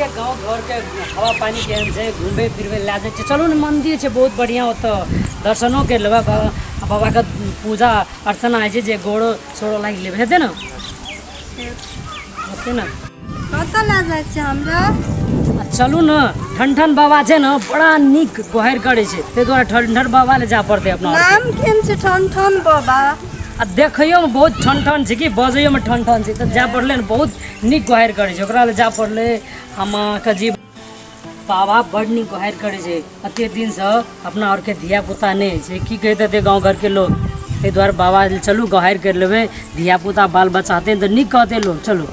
देखिए गाँव घरके हवा पानी केहन छै, घुमबै फिरबै लए जाइ छै। चलू ने, मन्दिर छै बहुत बढ़िआँ, ओतऽ दर्शनो करि लेबै, बाबाके पूजा अर्चना होइ छै, जे गोड़ो सोड़ो लागि लेबै, हेतै ने? हेतै ने? कतऽ लए जाइ छै हमरा? आ चलू ने, ठन ठन बाबा छै ने, बड़ा नीक गोहारि करै छै, ताहि दुआरे ठन ठन बाबा लए जाय पड़तै अपना आरके। नाम केहन छै ठन ठन बाबा? आ देखैयोमे बहुत ठन ठन छै कि बजैयोमे ठन ठन छै, तऽ जाय पड़लै ने, बहुत नीक गोहारि करै छै, ओकरा लए जाय पड़लै। हम अहाँके जी बाबा बड़ नीक गोहारि करै छै। एते दिनसँ अपना आरके धियापुता नहि होइ छै, की कहैत हेतै गाँव घरके लोक, ताहि दुआरे बाबा लग चलू, गोहारि करि लेबै, धियापुता बाल बच्चा हेतै तऽ नीक कहतै लोक। चलू।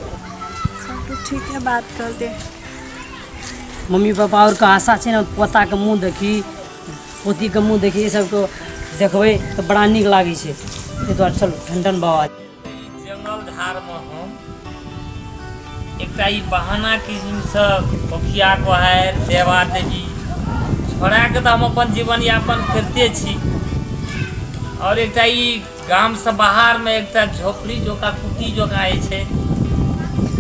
चलू, ठीक है, बात कर दे। मम्मी पापा आओरके आशा छै ने, पोताके मुँह देखी, पोतीके मुँह देखी, ई सबके देखबै तऽ बड़ा नीक लागै छै, ताहि दुआरे चलू ठन ठन बाबा। जंगल झाड़मे हम एकटा ई बहाना किसिमसँ पोखिया गोहारि देवा देवी छोड़ाके तऽ हम अपन जीवन यापन करिते छी, आओर एकटा ई गामसँ बाहरमे एकटा झोपड़ी जोका कुटी जोका जे छै,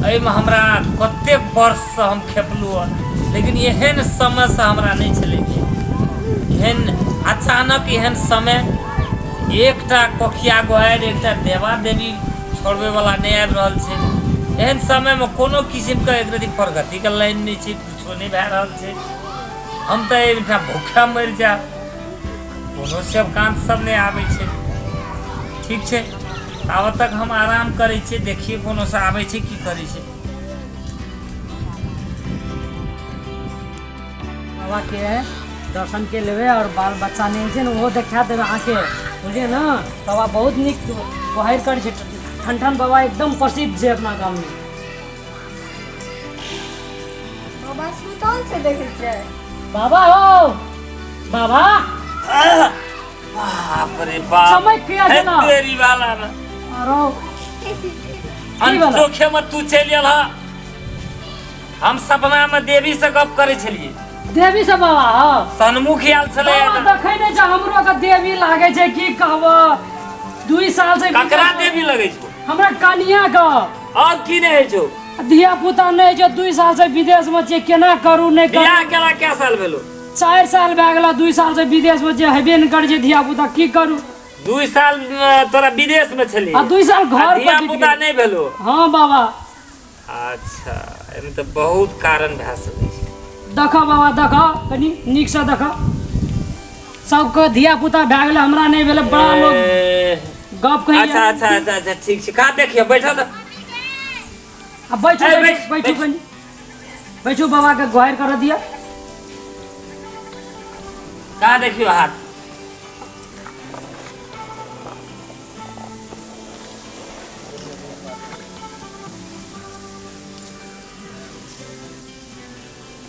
एहिमे हमरा कतेक वर्षसँ हम खेपलहुँ हँ, लेकिन एहन समयसँ हमरा नहि छलै। एहन अचानक एहन समय, एकटा कोखिया गोहारि, एकटा देवा देवी छोड़बैवला नहि आबि रहल छै। एहन समयमे कोनो किसिमके एक रति प्रगतिके लाइन नहि छै, किछो नहि भए रहल छै। हम तऽ एहिठाम भूखे मरि जायब, कोनो सेवकान्त सब नहि आबै छै। ठीक छै, ताबत तक हम आराम करै छियै, देखियै कोनो से आबै छै, की करै छै। बाबा के दर्शन के लेबै और बाल बच्चा नहि छै ने, ओहो देखा देबै अहाँके, बुझलियै ने? बाबा बहुत नीक गोहारि करै छै। ठन ठन बाबा एकदम प्रसिद्ध छै अपना गाममे। बाबा सुतल छै, देखै छियै। बाबा हो बाबा। बाप रे बाप, चमक किया हे छला? तेरी वाला ने। आरो की वाला? अनचोखे में तू चलि एलह। हम सपना में देवी से गप करै छलियै। देवी से बाबा? हँ। सन्मुख आयल छलै। बाबा, देखै नहि छै हमरो के देवी लागै छै, की कहब, 2 साल से। ककरा देवी लगै छौ? हमरा कनिया के। और की नहि होइ छौ? धिया पुता नहि छै, 2 साल से विदेश में छै, केना करू नहि करू। बियाह केला कै साल भेलो? 4 साल भए गेला, 2 साल से विदेश में छै, हेबे नहि करै छै धिया पुता, की करू? 2 साल तोरा विदेश में छली? आ 2 साल घर पर। धिया पुता नहि भेलो? हँ बाबा। अच्छा, एहिमे तऽ बहुत कारण भए सकै छै। देख बाबा, देख, कनि नीकसँ देख। सबके धिया पुता भए गेलै, हमरा नहि भेलै, बड़ा लोग ए, गप कही। अच्छा अच्छा अच्छा अच्छा, ठीक छै। कहाँ देखियो, बैठो तऽ। आ बैठू। ए, बैठू। बैठ, बैठू। बैठ। कनि बैठू, बाबा के गुहारि कर दिअ। कहाँ देखियो हाथ?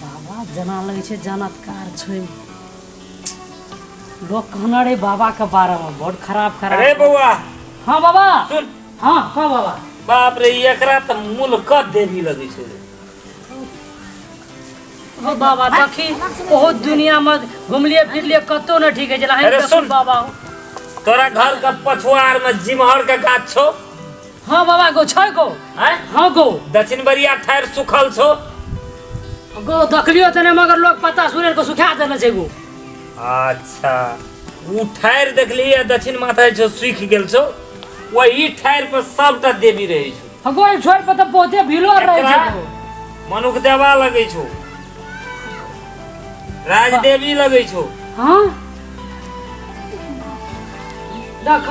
बाबा जेना लगै छै जानतकार छै। लोक कहने रहे बाबा के बारे में बड़ खराब खराब। अरे बौआ। हाँ बाबा। सुन। हाँ, कह बाबा। बाप रे, एकरा तऽ मूल क देवी लगै छै। ओ बाबा, देखी, बहुत दुनिया में घुमलिए फिरलिए, कतौ न ठीक है। अरे सुन। बाबा। तोरा घर के पछुआर में जिमहर के गाछ छौ? हाँ बाबा, गो छै गो। हैं? हाँ गो। दक्षिण बरिया ठार सुखल छौ? गो देखलियो तऽ नहि, मगर लोग पत्ता सुरेर के सुखा देने छै गो। अच्छा, उ ठार देखली आ दक्षिण माथा छौ, सूखि गेल छौ, वही ठार पर सबटा देवी रहै छौ। हाँ गो, एक छोड़ पर तऽ बहुते भीड़ो रहै छै। एकरा गो मनुख देवा लगै छौ, राजदेवी लगै छौ। हाँ, देख,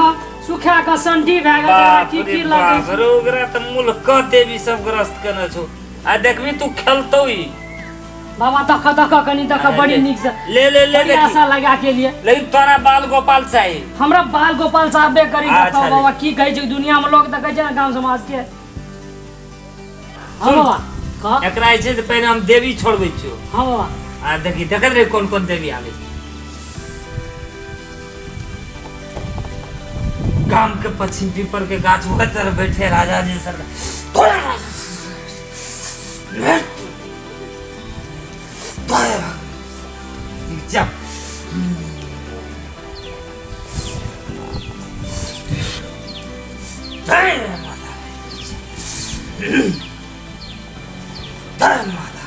सुखा के संडी भए गेल। बाप की रे की लगै बाप छै। रे, ओकरा तऽ मूल क देवी सब ग्रस्त केने छौ। आ देखबी तू खेलतौ ई। बाबा, देख देख, कनि देख, बड़ी नीक से। ले ले ले। बड़ी देखी। आशा लगा के लिए। लेकिन तोरा बाल गोपाल चाही? हमरा बाल गोपाल चाहबे करी। अच्छा, बताओ ले। बाबा, की कहै छै दुनिया में लोग, देखै छै ने गांव समाज के। हाँ सुन। बाबा, कह। एकरा जे छै से पहिने हम देवी छोड़बै छियौ। हाँ बाबा। आ देखी, देखैत रही कोन कोन देवी आबै छै। गाम के पश्चिम पीपर के गाछ ओहि तर बैठे राजा जी सर। जा। जय माता, जय माता।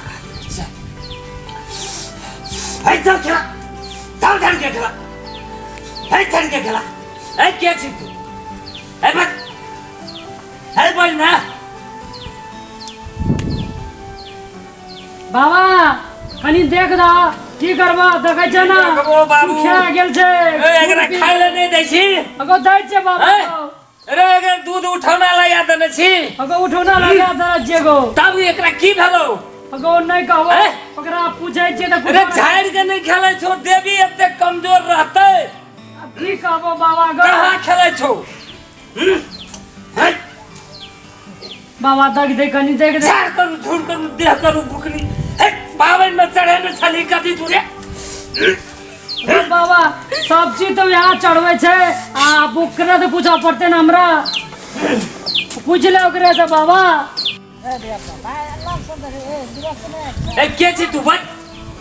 चल खेला, चल झाड़ के खेला, हे झाड़ के खेला। हे के छी तू? हे बस, हे बोल ना। बाबा कनी देख दा की करबा, देखै छै ना की देखबो बाबू? सुखा गेल छै। ए, एकरा खाय ले नहि दै छी? अगो दै छै बाबा। ए? अरे अगर दूध उठौना लगा देने छी। अगो उठौना लगा देने छियै गो। तब एकरा की भेलौ? अगो नहि कहबो। ए? ओकरा पूछै छियै तऽ अरे झाड़ि के नहि खेलै छौ, देवी एते कमजोर रहतै। की कहबो बाबा गो? कहाँ खेलै छौ? बाबा देख दे, कनी देख दे। झाड़ करू, झूठ करू, देह करू बुकनी। हे पाबनि में चढ़े में छली कथी तू रे? बाबा सब चीज तो यहाँ चढ़बै छै आ ओकरे से पूछऽ पड़तै ने हमरा। पूछ ले ओकरे से बाबा। ए के छी तू बच?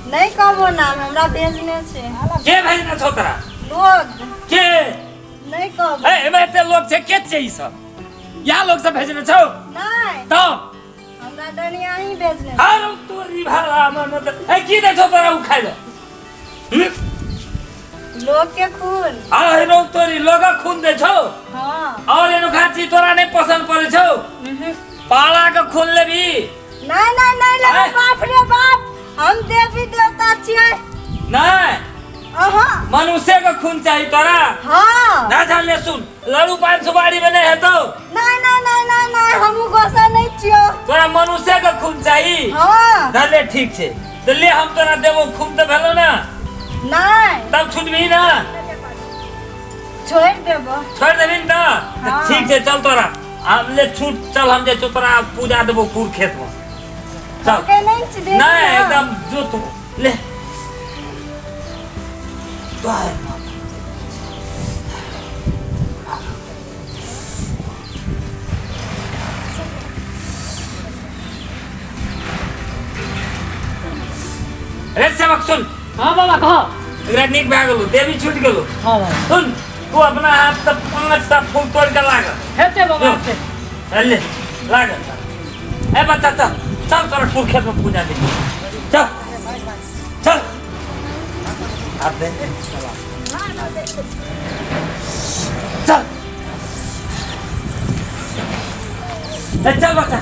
नहीं कहबो नाम, हमरा भेजने छै। के भेजने छौ तोरा? लोग। के? नहीं कहबो। ए एमे एते लोग छै, के छै ई सब? या लोग सब भेजने छौ? नहीं। तो हमरा डनिया ही भेजने। अरे तोरी भाला मन त ए की दै छौ तोरा उ खाइ ले? लोग के खून। अरे रो तोरी लोग खून दे छौ? हां। और एनो खाची तोरा नहीं पसंद पड़े छौ? पाला के खून लेबी? नहीं नहीं नहीं लेबै। बाप रे बाप, हम देवी देवता छियै। नहीं। अहा। मनुष्य के खून चाहिए तोरा? हां। ना जान ले सुन, लड़ू पान सुपारी में नहीं हेतौ। नहीं नहीं नहीं नहीं नहीं, हमहू गोसा नहीं छियो। तोरा मनुष्य के खून चाहिए? हां। ना ले ठीक छे, तो ले हम तोरा देबो खून तो भेलो ना? नहीं। तब छुटबी ना? छोड़ देबो। छोड़ देबी ना? हाँ। ठीक छे चल तोरा हम ले छूट, चल हम जे छौ तोरा पूजा देबो कुर खेत में। चल। के नहीं छी देख नहीं ना। एकदम जो तू ले। रे सेवक सुन। हाँ बाबा कह। एकरा नीक भए गेलौ, देवी छूट गेलौ। हाँ बाबा। सुन, तू अपना हाथ से 5टा फूल तोड़ के लाग। हेते बाबा, लो। हेते। ले, लाग। ए बच्चा चल, चल तोरा फूल खेत में पूजा दे। चल चल। हाथ दे। चल। ए चल बच्चा,